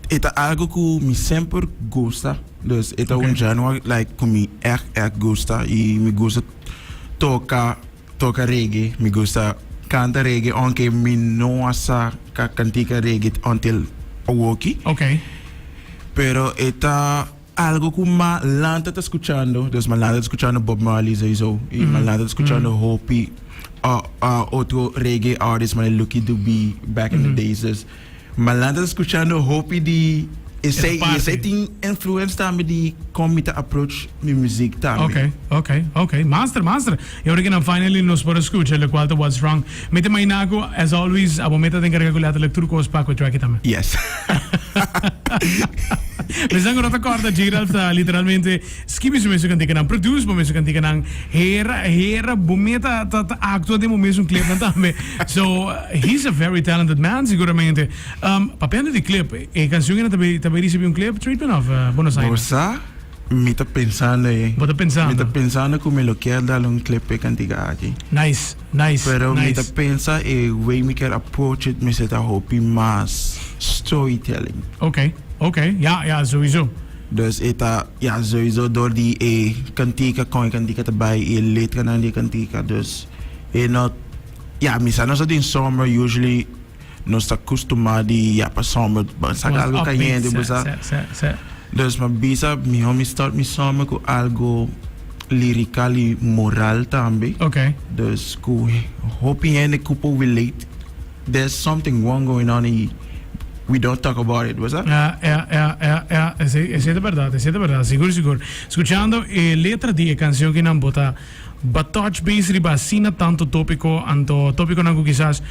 E ta algo ku mi semper gusta. Dus e ta un genre like ku mi echt echt gusta y mi gusta toka toka reggae, mi gusta kanta reggae aunke mi no a sa ka kantika reggae until awoki. Pero e ta algo ku ma lanta ta skuchando, dus ma lanta ta skuchando Bob Marley sowieso y ma lanta ta skuchando hopi otro reggae artists manera Lucky Dube back in the days. Dus ma lanta ta skuchando hopi di esei y esei tin influence tambe di kon mi ta approach mi muziek tambe. Ok, ok, ok. Master, master. Y ora kinan finally nos por a skucha lokual ta What's Wrong. Mi ta imagina ku as always abo meta ta enkarga ku letterlijk tur kos pa ku e track tambe. Yes. Pensando ku no ta kòrda J-Ralph ta literalmente skibi su mesun kantikanan, produce bo mesun kantikanan, hera hera bo meta ta ta aktua den bo mesun clipnan tambe. So he's a very talented man siguramente. Um, papiando di clip, e kanshon ena ta bay ta bay risibi un clip treatment of bo no sa Bo sa, mi ta pensando e. Bo ta pensando? Mi ta pensando ku mi lo kier dal un clip p'e kantika aki. Nice, nice, Pero mi ta nice. pensa e way mi kier approach it mester ta hopi mas storytelling. Ok, ok, ya, ya, sowieso. Dus e ta, ya, sowieso door di e kantika, kon e kantika ta bai i e letranan di e kantika. Dus e no, ya, mi sa nos ta den summer usually nos ta kustumá di ya pa summer bo saka algo kayente bo sa. Dus mi a bisa mihó mi start mi summer ku algo lirikal i moral tambe. Dus ku hopi hende ku por relate there's something wrong going on i we don't talk about it bo sa. Ya ya ya ya ya esei esei ta bèrdat esei ta bèrdat sigur sigur. Skuchando e letra di e kanshon kinan bo ta. Ba touch base riba asina tanto topico, anto topiconan cu kisas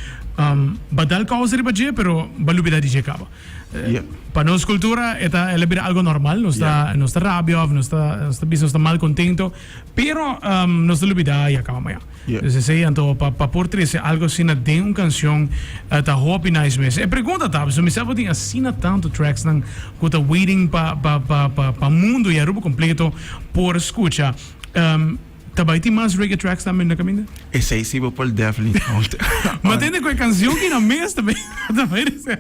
ba dal causa riba dje, pero ba lubida di dje caba. Pa nos cultura e ta el a bira algo normal, nos ta nos ta rabia of nos ta nos ta bisa nos ta mal contento, pero nos ta lubida y a caba maña. Dus esey anto pa pa por trece algo asina den un cancion ta hopi nice mes. E pregunta ta, pasobra mi sa bo tin asina tanto tracksnan cu ta waiting pa pa pa pa mundo y Aruba completo por scucha. Ta bai tin mas reggae tracks tambe na caminda? Esey si bo por definitely count. Ma tende cu e cancion ki na mes ta bai ta bai rece.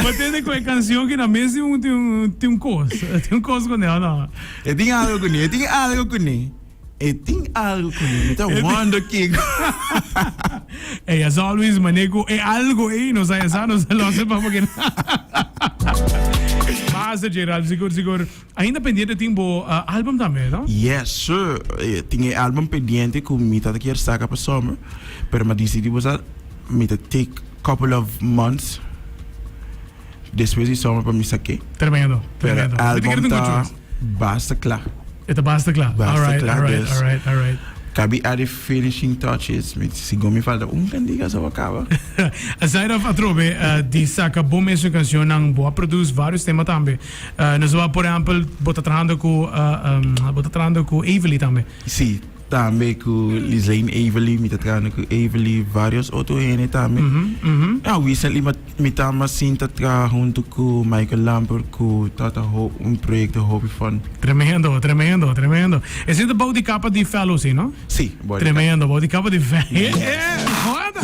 Ma tende cu e cancion ki na mes tin un tin un tin un cos. Tin un cos cu ne o no? E tin algo cu ne, e tin algo cu ne. E tin algo cu ne, mi ta wonder kico. Ey, as always, mane cu e algo ey, nos a esa, nos a los pa porque. Basta, Gerald, sigur, sigur. Ainda pendiente tin bo uh, album tambe, no? Yes, sir. Eh, tin e album pendiente cu mi tata kier saca pa summer, pero m'a dicidi bo sa, mi ta take couple of months despues di summer pa mi saque. Tremendo, Pero tremendo. Mi te album kere tin ta cu basta cla. E ta basta cla. Basta Alright, cla, alright, dus. alright, alright. Cabi add finishing touches. Mi segun mi falta un cantica so a caba. Aside of atrobe uh, di saca bo mesun cancionnan, bo a produce varios tema tambe. Uh, nos ba, por ehempel, bo ta trahando cu, uh, um, bo ta trahando cu Evely tambe. Sí, Tambe cu Lislaine Everly, mi ta trahando cu Everly, varios otro hende tambe. Ja, recently mi ta mas sinta traha hunto cu Michael Lampert cu ta ta un proyecto hopi fun. Tremendo, tremendo, tremendo. Esey ta bou di capa di Fellow, si, no? Si, bou di capa. Tremendo, bou di capa di Fellow. Joda!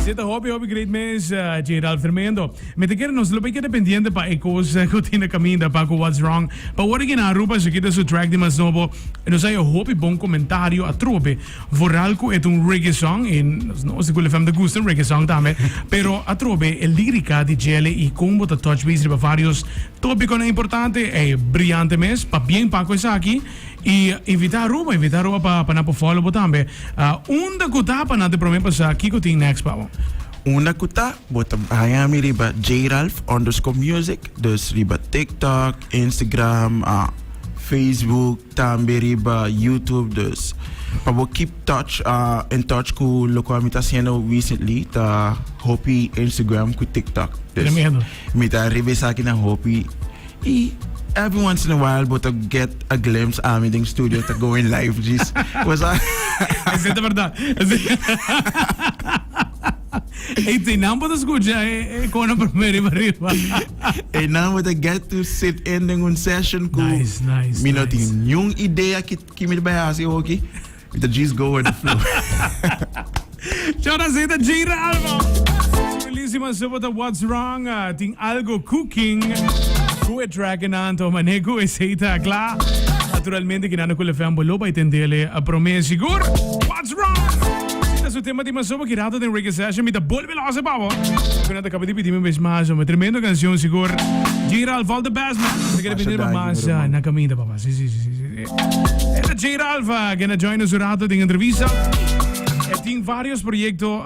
Esey ta hopi, hopi great mes, J. Ralph, tremendo. Mi ta kere nos lo bay keda pendiente pa e cos cu tin na caminda pa cu What's Wrong. Pa ora ki na Aruba esaki ta su track di mas nobo. E nos haya hopi bon comentario atrobe. Vooral cu e ta un reggae song y nos no si Cool FM ta gusta reggae song tambe. Pero atrobe e lirica di djele y con bo ta touch base riba varios topiconan importante ey brillante mes. Pabien pa cu esaki y invita Aruba, invita Aruba pa pa nan por follow bo tambe. Unda cu ta pa nan ta prome pasa kico tin next pa bo? Unda cu ta, bo ta haya mi riba jralph underscore music, dus riba TikTok, Instagram, Facebook, tambe riba YouTube. Dus pa bo keep touch, in touch cu locual mi ta haciendo recently ta hopi Instagram cu TikTok. Dus Tremendo. mi ta riba esakinan hopi y every once in a while bo ta get a glimpse ami den studio ta going live djis. Bo sa. Esei ta berdad. Ey, te nan bo ta scucha e e cona prome riba riba. Ey nan bo ta get to sit in den un session cu Nice, nice, mi no nice. tin niun idea ki ki mi ta bay haci hoki. Mi ta djis go with the flow. Chora zeta J Ralph. Bellissima sopa What's Wrong. Tin algo cooking. Ku e track anto mane ku e seita kla. Naturalmente que nada ku le fam bolo pa entendele a prome sigur. What's Wrong? Sita su tema di masopa ki rato den reggae session mi ta bolbe lose pavo. Kuna ta kaba di pidi mi bes mas. Uma tremendo canción sigur. J Ralph, all the best, man. Se quer pedir mas na caminho, papá. Si. Eta J Ralph, gonna join us un rato den entrevista. E tin varios proyecto,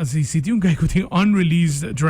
si tin un guy ku tin unreleased track.